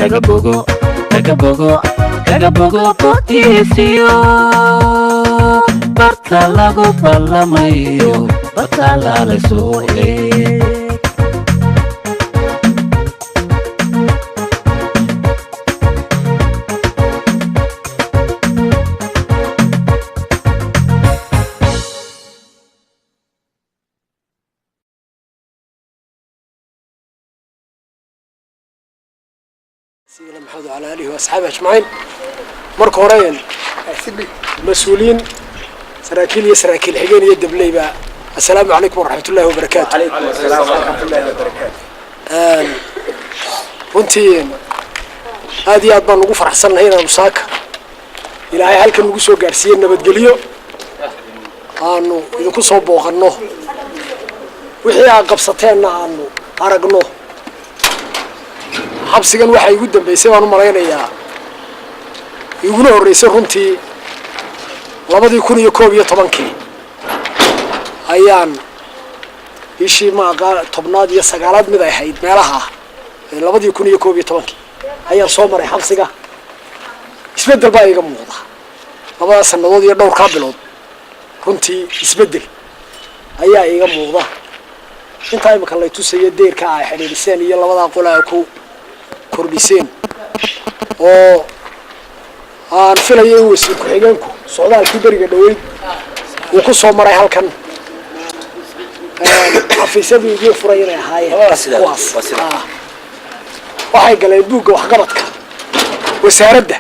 Kaga bogo, kaga bogo, kaga bogo bogtiisiyo barta lagu ballamayo, barta lala soo eeg. سيدنا محمد وعلى آله وأصحابه أجمعين. Marka hore, mas-uuliyiin, saraakiil iyo saraakiil xigeen iyo dableyba, assalaamu calaykum waraxmat ullahi wabarakaatu. عليكم السلام ورحمة الله وبركاته. Runtii aad iyo aad baan ugu faraxsannahay inaanu saaka Ilaahay halkan nagu soo gaarsiiyey nabadgelyo, aanu idinku soo booqanno, wixii aad qabsateenna aanu aragno. Xabsigan waxaa igu dambeysay, baan u malaynayaa, iguna horreysay runtii 2011-kii ayaan, bishii maaqa 10aad iyo 9aad mid ay ahayd meelaha, 2011-kii ayaan soo maray xabsiga. Isbeddel baa iiga muuqda labadaas sannadood iyo dhowrkaa bilood. Runtii isbeddel ayaa iiga muuqda. Intaa imika lay tusaya deyrka ay xidhiidhiseen iyo labadaa qol ay ku kordhiseen, oo aan filayo in wasiir ku-xigeenku socdaalkii beriga dhaweyd uu ku soo maray halkan, xafiisyadii idiin furay inay ahaayeen kuwaas. Waxay galeen buugga waxqabadka wasaaradda,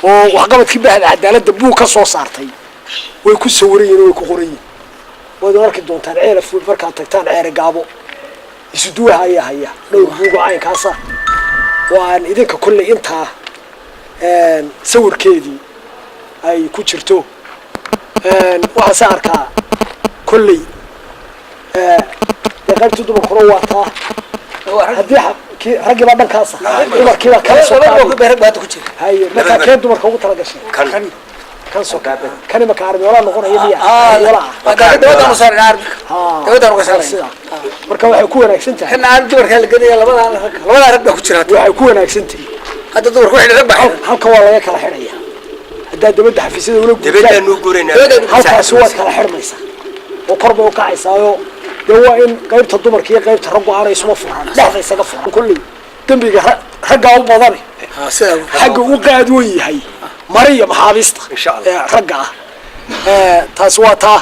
oo waxqabadkii bahda cadaaladda buug ka soo saartay way ku sawiran yihin, way ku qoran yihin, waad arki doontaan. Ceelaf markaad tagtaan, Ceere Gaabo, isuduwaha ayaa haya dhowr buugo caynkaasa oo aan idinka kolley intaa sawirkeedii ay ku jirto. Waxaan se arkaa kolley dee qaybtii dumarkuna waa taa, haddii raggiibaa dhankaasa, dumarkiibaa kala soo. Haye, markaa kee dumarka ugu tala gashay? Kan soo kan imaka armeolaa noqonaya miya? Sida marka waxay ku wanaagsan tahay, waxay ku wanaagsan tahay halka waa laga kala xidhaya. Haddaad dabadda xafiisyada ula guurtaan, halkaasi waad kala xidhmaysaa oo kor bay ukacaysaayoo dee waa in qaybta dumarka iyo qaybta raggu aanay isuma furan, dhexda isaga furan. Kolley dembiga raggaa u badane xagga u qaad wen yahay mariya maxaabiista ragga ah. Taasi waa taa.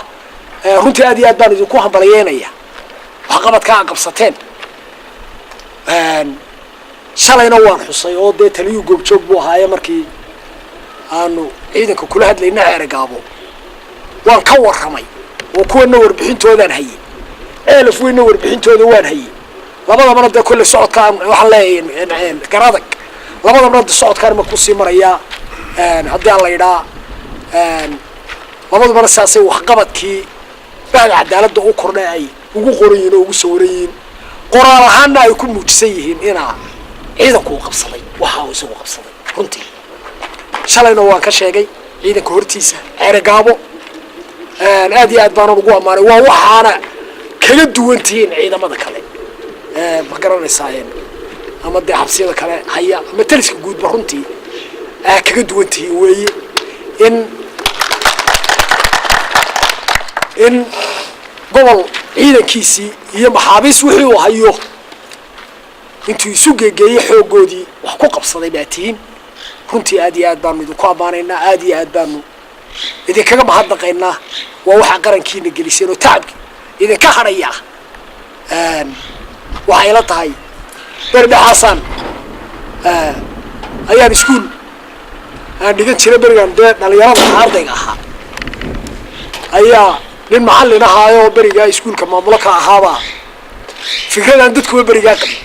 Runtii aad iyo aad baan idinku hambalyeynaya waxqabadka a qabsateen. Shalayna waan xusay oo dee taliyuu goobjoog buu ahaaye markii aanu ciidanka kula hadlayna Ceere Gaabo, waan ka warramay oo kuwana warbixintoodaan hayay, Ceelaf Weynna warbixintooda waan hayay. Labadabana dee kolley socodkaan waxaan leeyahay Garadag, labadabana de socodkaan ma kusii marayaa haddii aan la idhaa. Labadubana sidaasay waxqabadkii bahda cadaaladda u kordhay ay ugu qoran yihiin oo ugu sawiran yihiin, qoraal ahaanna ay ku muujisan yihiin inaa ciidanku uu qabsaday waxa uu isagu qabsaday. Runtii shalayna waan ka sheegay ciidanka hortiisa Ceere Gaabo, aad iyo aad baanan ugu ammaanay. Waa waxaana kaga duwan tihiin ciidamada kale, ma garanaysaa, ama dee xabsiyada kale haya ama taliska guudba, runtii aa kaga duwan tihiin weeye in gobol ciidankiisii iyo maxaabiis wixii uu hayo intuu isu geegeeyey xooggoodii wax ku qabsaday baa tihiin. Runtii aad iyo aad baanu idinku ammaanaynaa, aad iyo aad baanu idinkaga mahadnaqaynaa. Waa waxaa qarankiina geliseen oo tacabki idinka hadhaya. Waxay la tahay beri dhexaasaan ayaan iskuul aan dhigan jiray, berigan dee dhalinyarada ardayga ahaa, ayaa nin macallin ahaayoo berigaa iskuulka maamulo ka ahaabaa fikradaan dadkuba berigaa qabin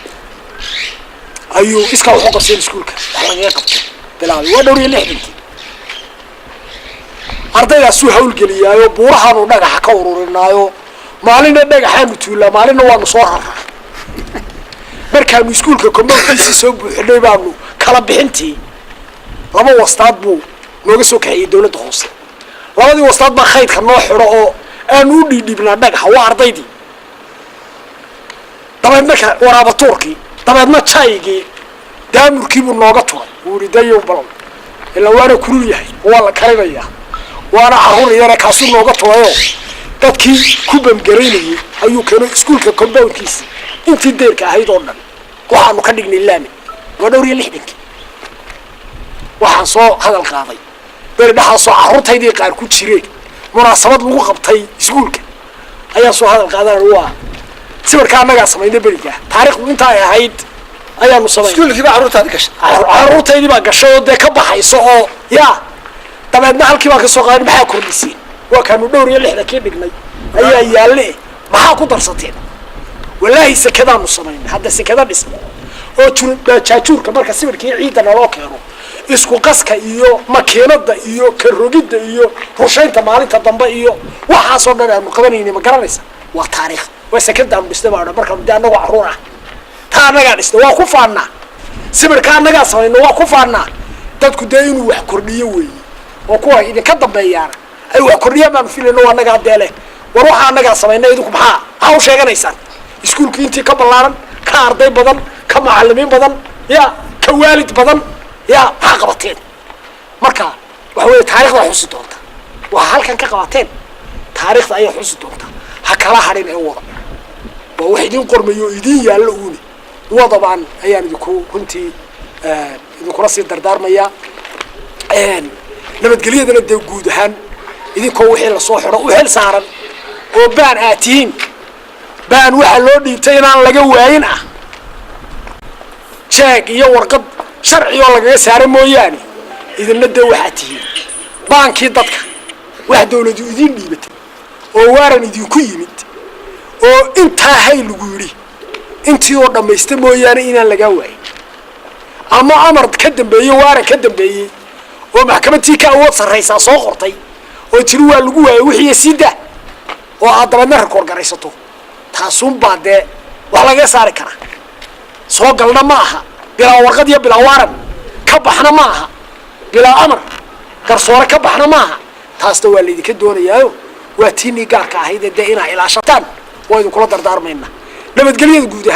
ayuu iskaa waxu qabsayn iskuulka wax lagaga qabto bilaabay. Waa dhowr iyo lixdankii. Ardaydaasuu hawlgeliyaayo, buurahaanu dhagaxa ka ururinaayo, maalinna dhagaxaanu tuulaa, maalinna waanu soo raraa. Markaanu iskuulka compoundkiisii soo buuxinay baanu kala bixintii laba wastaad buu nooga soo kaxeeyey dawladda hoose. Labadii wastaad baa khaydka noo xidho oo aanu u dhiidhiibnaa dhagaxa, waa ardaydii. Dabeedna waraabatuurkii, dabeedna jaygii Daamurkiibuu nooga turay. Wuu ihi dayow balon ilaa waana kulul yahay oo waa la karinayaa, waana carruur yare. Kaasuu nooga turayoo dadkii ku bamgaraynayay ayuu keenay iskuulka compoundkiisa. Intii deyrka ahayd oo dhan waxaanu ka dhignay laami. Waa dhowr iyo lixdankii. Waxaan soo hadal qaaday beri dhexaasoo carruurtaydii qaar ku jireen munaasabad lagu qabtay iskuulka ayaa soo hadal qaadan. Waa sawirka annagaa samaynay berigaa, taariikhdu inta ay ahayd ayaanu samaynay. Iskuulkii baa carruurtaadi gashay? Carruurtaydii baa gashay oo dee ka baxayso oo yaa dabeedna halkii baan ka soo qaadan. Maxaa kordhiseen? Waa kaanu dhowr iyo lixdankii dhignay ayaa yaalle, maxaa ku darsateen? Walaahi sekadaanu samaynay hadda, sekada dhisnay oo jaajuurka marka sawirkii ciidda naloo keeno, isku qaska iyo makiinada iyo karogidda iyo rushaynta maalinta dambe iyo waxaasoo dhan aanu qabanaynay. Ma garanaysa? Waa taariikh, waa sekadaanu dhisnay baa dhan. Markaanu dee annagoo carruur ah taa annagaa dhisnay, waa ku faannaa. Sawirka annagaa samayna, waa ku faannaa. Dadku dee inuu wax kordhiyo weeye oo kuwa idinka dambeeyaana ay wax kordhiyaan baanu filayno. Waa annagaa dee leh, war waxaa annagaa samaynay, idinku maxaa u sheeganaysaan? Iskuulku intii ka ballaaran, ka arday badan, ka macallimiin badan, ya ka waalid badan, ya maxaa qabateen? Marka waxa weeye taarikhda xusi doonta waxaa halkan ka qabateen, taarikhda ayaa xusi doonta. Ha kala hadhin ee wada, waa wax idin qormayo oo idin yaallo uuni. Wadabaan ayaan idinku runtii idinkula sii dardaarmayaa. Nabadgelyadana dee guud ahaan idinkoo wixii lasoo xidho u xil saaran oo baan aad tihiin, baan waxaa loo dhiibtay inaan laga waayin ah jeeg iyo warqad sharci oo lagaga saara mooyaane. Idinna dee waxaad tihiin baankii dadka. Wax dawladu idiin dhiibatay oo waaran idinku yimid oo intaa hay lagu yidhi, intii oo dhammaysta mooyaane inaan lagaa waayin, ama amar ka dambeeyey, waaran ka dambeeyey oo maxkamadtii ka awood sarraysaa soo qortay oo jiri waa lagu waayey wixii sii daa oo aad dabeedna record garaysato, taasuunbaa dee wax lagaga saari karaa. Soo galna ma aha bilaa warqad iyo bilaa waaran, ka baxna ma aha bilaa amar garsoore, ka baxna ma aha. Taasna waa laydinka doonayaayo, waa tiinii gaarka ahayd ee dee inaa ilaashataan waa idinkula dardaarmayna nabadgelyada guud ahaan.